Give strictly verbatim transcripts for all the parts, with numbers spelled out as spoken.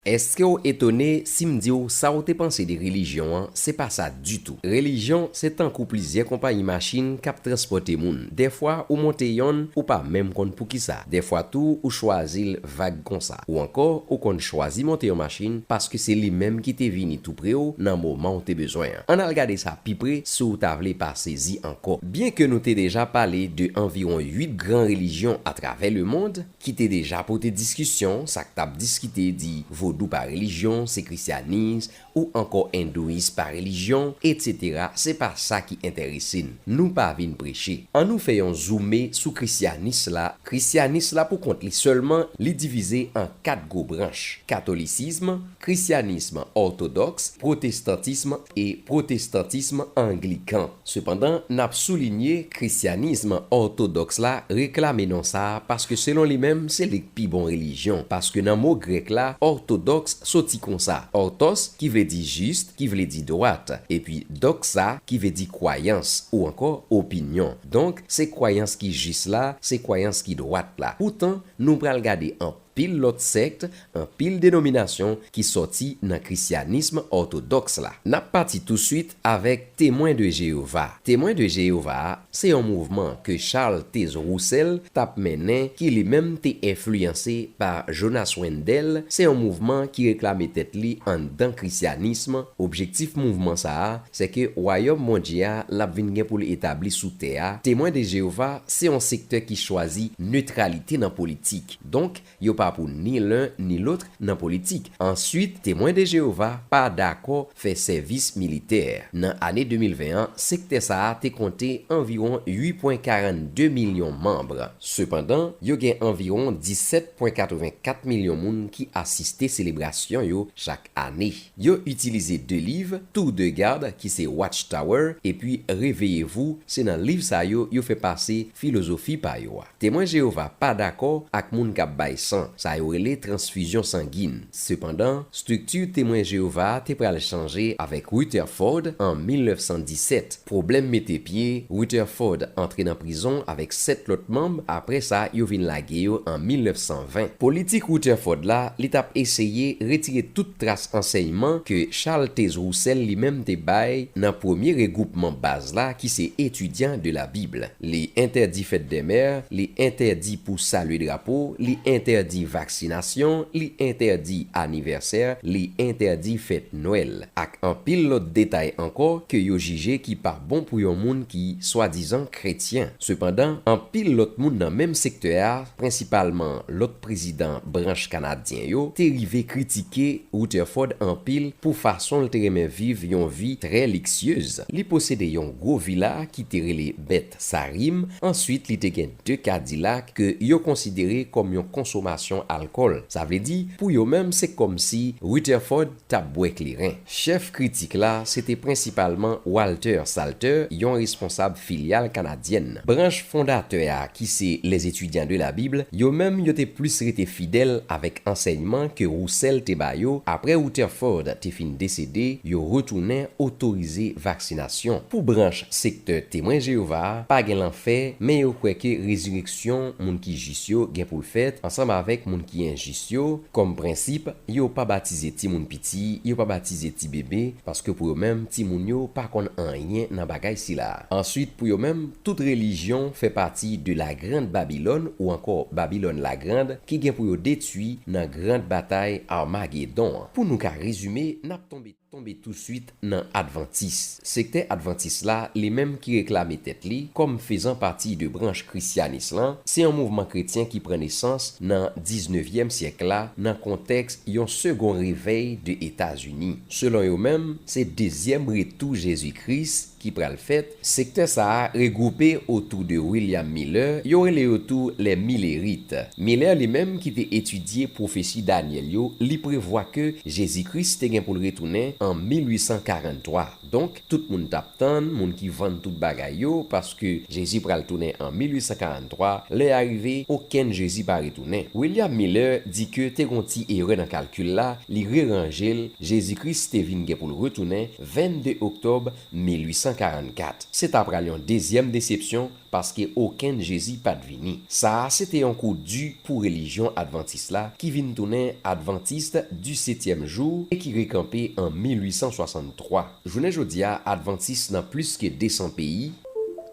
Èske w etone si m di w sa w te panse de relijyon an, se pa sa ditou. Relijyon se tankou plizyè konpayi machin k ap transpòte moun. Dèfwa, ou monte yonn, ou pa menm konn poukisa. Dèfwa tou, ou chwazi l vag konsa. Ou ankò, ou konn chwazi monte yon machin paske se li menm ki te vini tou pre w nan moman w te bezwen an. Ann al gade sa pi pre si w ta vle pa sezi ankò. Byenke nou te deja pale de anviwon uit gran relijyon atravè lemonn, ki te deja pote diskisyon, sa k t ap diskite di vodou pa relijyon, se krisyanis, ou ankò endouyis pa relijyon, etsetera, se pa sa ki enterese n. Nou pa vin preche. Ann nou fè yon zoume sou krisyanis la. Krisyanis la pou kont li sèlman, li divize an kat gwo branch, katolisizm, krisyanis òtodòks, pwotestantism e pwotestantism anglikan. Sepandan, n ap soulinye, krisyanis òtodòks la reklame non sa a paske selon li menm, se li k pi bon relijyon, paske nan mo grèk la, òtodòks soti konsa, òtòs ki vle di jis, ki vle di dwat, epi dòksa ki vle di kwayans ou ankò opinyon. Donk, se kwayans ki jis la, se kwayans ki dwat la. Poutan, nou pral gade anpil lòt sèkt, anpil denominasyon ki sòti nan krisyanis òtodòks la. N ap pati touswit avèk Temwen de Jewova. Temwen de Jewova a se yon mouvman ke Charles Taze Russell t ap mennen, ki li menm te enfliyanse pa Jonas Wendell. Se yon mouvman ki reklame tèt li anndan krisyanis. Objektif mouvman sa a, se ke Wayòm Bondye a l ap vin gen pou l etabli sou tè a. Temwen de Jewova se yon sektè ki chwazi netralite nan politik. Donk, yo pa pou ni len ni lòt nan politik. Answit, Temwen de Jewova pa dakò fè sèvis militè. Nan ane de mil ven an, sektè sa a te konte anviwon uit pwen karannde milyon manm. Sepandan, yo gen anviwon disèt pwen katrevenkat milyon moun ki asiste selebrasyon yo chak ane. Yo itilize de liv, Tour de Garde, ki se Watchtower, epi Réveillez-vous, se nan liv sa yo, yo fè pase filozofi pa yo a. Temwen Jewova pa dakò ak moun k ap bay san, sa yo rele transfizyon sangin. Sepandan, estrikti Temwen Jewova a te pral chanje avèk Rutherford an mil nèf san disèt. Pwoblèm mete pye, Rutherford antre nan prizon avèk sèt lòt manm, apre sa, yo vin lage yo an mil nèf san ven. Politik Rutherford la, li t ap eseye retire tout tras ansèyman ke Charles Taze Russell li menm te bay nan premye regwoupman baz la, ki se Étudiants de la Bible. Li entèdi fèt dè mè, li entèdi pou salye drapo, li entèdi vaksinasyon, li entèdi anivèsè, li entèdi fèt Nwèl, ak anpil lòt detay ankò ke yo jije ki pa bon pou yon moun ki swadizan kretyen. Sepandan, anpil lòt moun nan menm sektè a, prensipalman lòt prezidan branch kanadyen yo, te rive kritike Rutherford anpil pou fason l te renmen viv yon vi trè liksyez. Li posede yon gwo vila ki te rele Beth Sarim, answit li te gen de Cadillac ke yo konsidere kòm yon konsomasyon alkòl. Sa vle di, pou yo menm, se kòmsi Rutherford t ap bwè kleren. Chèf kritik la, se te prensipalman Walter Salter, yon responsab filyal kanadyèn. Branch fondatè a, ki se Les Étudiants de la Bible, yo menm yo te plis rete fidèl avèk ansèyman ke Russell te ba yo. Apre Rutherford te fin desede, yo retounen otorize vaksinasyon. Pou branch sektè Temwen Jewova a, pa gen lanfè, men yo kwè ke rezireksyon moun ki jis yo gen pou l fèt ansanm avèk moun ki enjis yo. Kòm prensip, yo pa batize timoun piti, yo pa batize ti bebe, paske pou yo menm, timoun yo pa konn anyen nan bagay sila. Answit, pou yo menm, tout relijyon fè pati de la Grande Babylone ou ankò Babilòn Lagrand ki gen pou yo detwi nan gran batay Amagedon an. Pou nou ka rezime, n ap tonbe tonbe touswit nan Advantis. Sektè Advantis la, li menm ki reklame tèt li kòm fezan pati de branch krisyanis lan, se yon mouvman kretyen ki pran nesans nan diznevyèm syèk la, nan kontèks yon segon revèy de Etazini. Selon yo menm, se dezyèm retou Jezi Kris ki pral fèt. Sektè sa a regwoupe otou de William Miller, yo rele yo tou lè Milerit. Miller li menm ki te etidye pwofesi Danyèl yo, li prevwa ke Jezi Kris te gen pou l retounen an mil uit san karanntwa. Donk, tout moun t ap tann, moun ki vann tout bagay yo, paske Jezi pral tounen an mil uit san karanntwa, lè a rive, okenn Jezi pa retounen. William Miller di ke te gon ti erè nan kalkil la, li reranje l, Jezi Kris te vin gen pou l retounen vennde oktòb mil uit san karannkat. Se ta pral yon dezyèm desepsyon, paske okenn Jezi pa t vini. Sa a se te yon kou di pou relijyon advantis la, ki vin tounen Adventiste du septième jour e ki rekanpe an mil uit san swasanntwa. Jounen jodi a, advantis nan plis ke de san peyi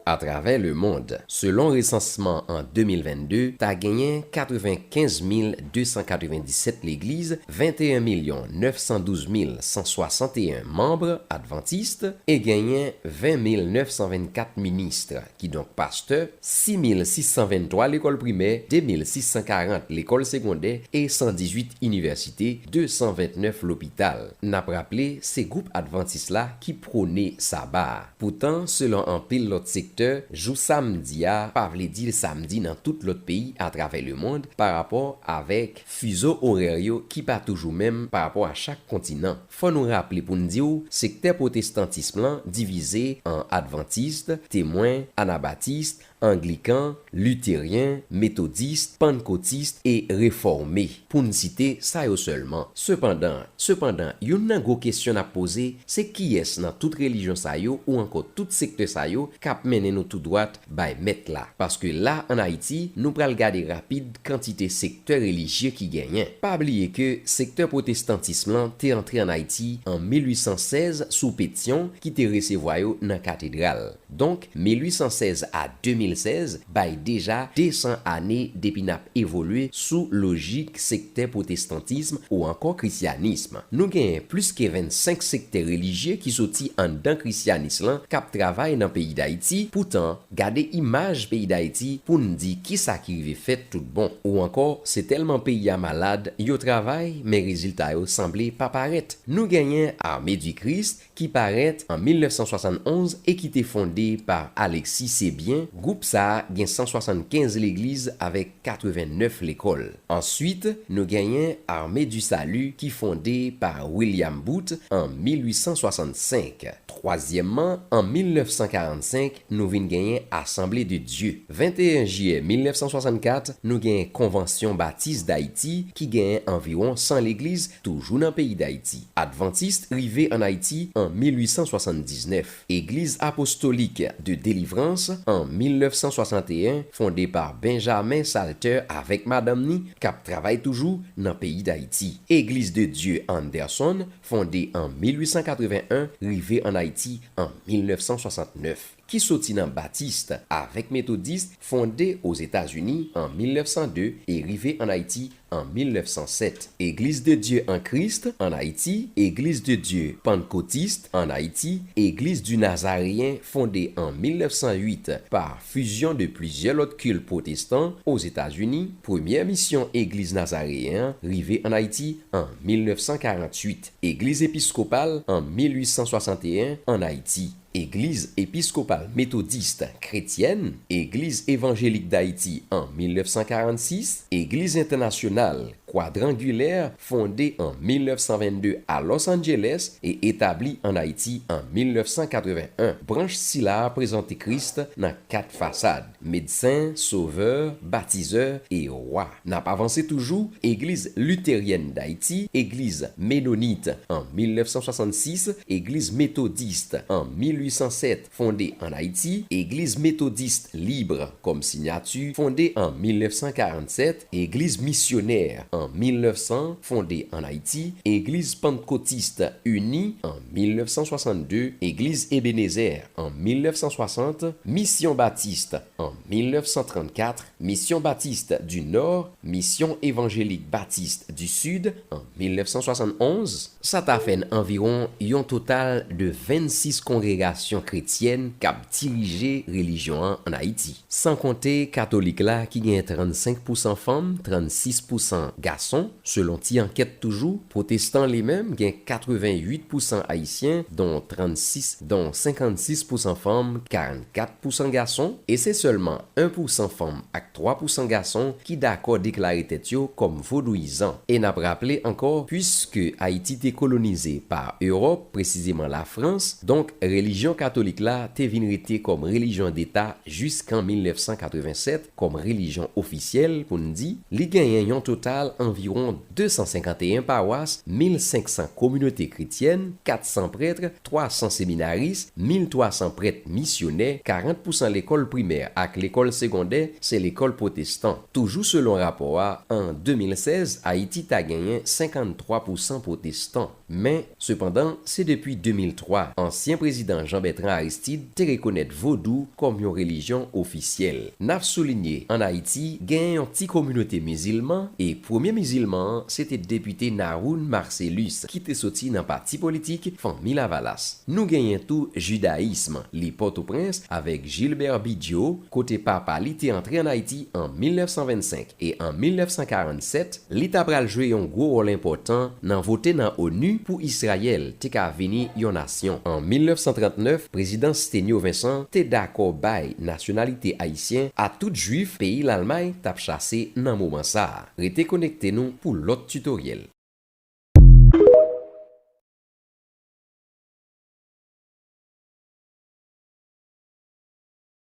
atravè lemond. Selon resansman an de mil vennde, ta genyen katrevenkenz mil de san katrevendisèt legliz, venteyen milyon nèf san douz mil san swasanteyen manm advantis e genyen ven mil nèf san vennkat minis, kidonk pastè, sis mil sis san venntwa lekòl primè, de mil sis san karant lekòl segondè e san dizuit inivèsite, de san ventnèf lopital. N ap raple, se gwoup advantis la ki pwone saba a. Poutan, selon anpil lòt sektè, jou samdi a pa vle di samdi nan tout lòt peyi atravè lemond parapò avèk fizo orè yo ki pa toujou menm parapò a chak kontinan. Fò nou raple pou n di w, sektè pwotestantis lan divize an advantis, temwen, anabatis, anglikan, literyen, metodis, pannkotis e refòme, pou n site sa yo sèlman. Sepandan, sepandan, youn nan gwo kesyon n ap poze, se kiyès nan tout relijyon sa yo ou ankò tout sektè sa yo k ap mennen nou tou dwat bay Mèt la? Paske la, ann Ayiti, nou pral gade rapid kantite sektè relijye ki genyen. Pa bliye ke sektè pwotestantis lan te antre ann Ayiti an mil uit san sèz sou Petyon ki te resevwa yo nan katedral. Donk, mil uit san sèz a de mil sèz bay deja de san ane depi n ap evolye sou lojik sektè pwotestantis ou ankò krisyanis. Nou genyen plis ke vennsenk sektè relijye ki soti anndan krisyanis lan k ap travay nan peyi Dayiti. Poutan, gade imaj peyi Dayiti pou n di kisa ki rive fèt tout bon. Ou ankò, se tèlman peyi a malad, yo travay, men rezilta yo sanble pa parèt. Nou genyen Armée du Christ, ki parèt an mil nèf san swasannonz e ki te fonde pa Alexis Sebien. Gwoup sa a gen san swasannkenz legliz avèk katrevennèf lekòl. Answit, nou genyen Armée du Salut ki fonde pa William Booth an mil uit san swasannsenk. Twazyèmman, an mil nèf san karannsenk, nou vin genyen Assemblée de Dieu. Venteyen jiyè mil nèf san swasannkat, nou genyen Konvansyon Batis Dayiti ki genyen anviwon san legliz toujou nan peyi Dayiti. Advantis rive ann Ayiti an mil uit san swasanndiznèf. Egliz Apostolik de Delivrans an mil nèf san swasanteyen, fonde pa Benjamin Salter avèk madanm ni, k ap travay toujou nan peyi Dayiti. Egliz de Dye Anderson, fonde an mil uit san katreven en, rive ann Ayiti an mil nèf san swasantnèf. Ki soti nan Batis avèk Metodis, fonde Ozetazini an mil nèf san de e rive ann Ayiti an mil nèf san sèt. Eglise de Dieu en Christ ann Ayiti, Eglise de Dieu Pannkotist ann Ayiti, Eglise du Nazaréen fonde an mil nèf san uit pa fizyon de plizyè lòt kilt pwotestan Ozetazini, premyè misyon Egliz Nazareyen an rive ann Ayiti an mil nèf san karanntuit. Egliz Episkopal an mil uit san swasanteyen ann Ayiti. Egliz Episkopal Metodis Kretyèn, Egliz Evanjelik Dayiti an mil nèf san karannsis, Egliz Entènasyonal Kwadrangilè fonde an mil nèf san vennde a Los Angeles e etabli ann Ayiti an mil nèf san katreven en. Branch sila a prezante Kris nan kat fasad, medsen, sovè, batizè e wa. N ap avanse toujou, Egliz Literyèn Dayiti, Egliz Menonit an mil nèf san swasannsis, Egliz Metodis an mil uit san sèt fonde ann Ayiti, Egliz Metodis Lib kòm siyati fonde an mil nèf san karannsèt, Egliz Misyonè an mil nèf san fonde ann Ayiti, Egliz Pannkotist Ini an mil nèf san swasannde, Egliz Ebenezè an mil nèf san swasant, Misyon Batis an mil nèf san trannkat, Misyon Batis di Nò, Misyon Evanjelik Batis di Sid an mil nèf san swasannonz. Sa ta fè n anviwon yon total de vennsis kongregasyon kretyèn k ap dirije relijyon an ann Ayiti. San konte katolik la ki gen trannsenk pousan fanm, trannsis pousan gason. Selon ti ankèt toujou, pwotestan li menm gen katreventuit pousan ayisyen, don trannsis, don senkannsis pousan fanm, karannkat pousan gason, e se sèlman en pousan fanm ak twa pousan gason ki dakò deklare tèt yo kòm vodouyizan. E n ap raple ankò, piske Ayiti te kolonize pa Ewòp, presizeman Lafrans, donk relijyon katolik la te vin rete kòm relijyon deta jiskan mil nèf san katrevennsèt, kòm relijyon ofisyèl, pou n di, li genyen yon total anviwon de san senkanteyen pawas, mil senk san kominote kretyèn, kat san prèt, twa san seminaris, mil twa san prèt misyonè, karant pousan lekòl primè ak lekòl segondè se lekòl pwotestan. Toujou selon rapò a, an de mil sèz, Ayiti ta genyen senkanntwa pousan pwotestan. Men, sepandan, se depi de mil twa, ansyen prezidan Jean Bertrand Aristide te rekonèt vodou kòm yon relijyon ofisyèl. N ap soulinye, ann Ayiti, genyen yon ti kominote mizilman, e premye mizilman an se te depite Nahoun Marcellus, ki te soti nan pati politik Fanmi Lavalas. Nou genyen tou jidayis, li Pòtoprens avèk Gilbert Bidjo, kote papa li te antre ann Ayiti an mil nèf san vennsenk, e an mil nèf san karannsèt, li ta pral jwe yon gwo wòl enpòtan nan vote nan onu pou Izrayèl te ka vini yon nasyon. An mil nèf san trannèf, prezidan Stenio Vincent te dakò bay nasyonalite ayisyen a tout jwif peyi Lalmay t ap chase nan moman sa a. Rete konekte nou pou lòt titoryèl.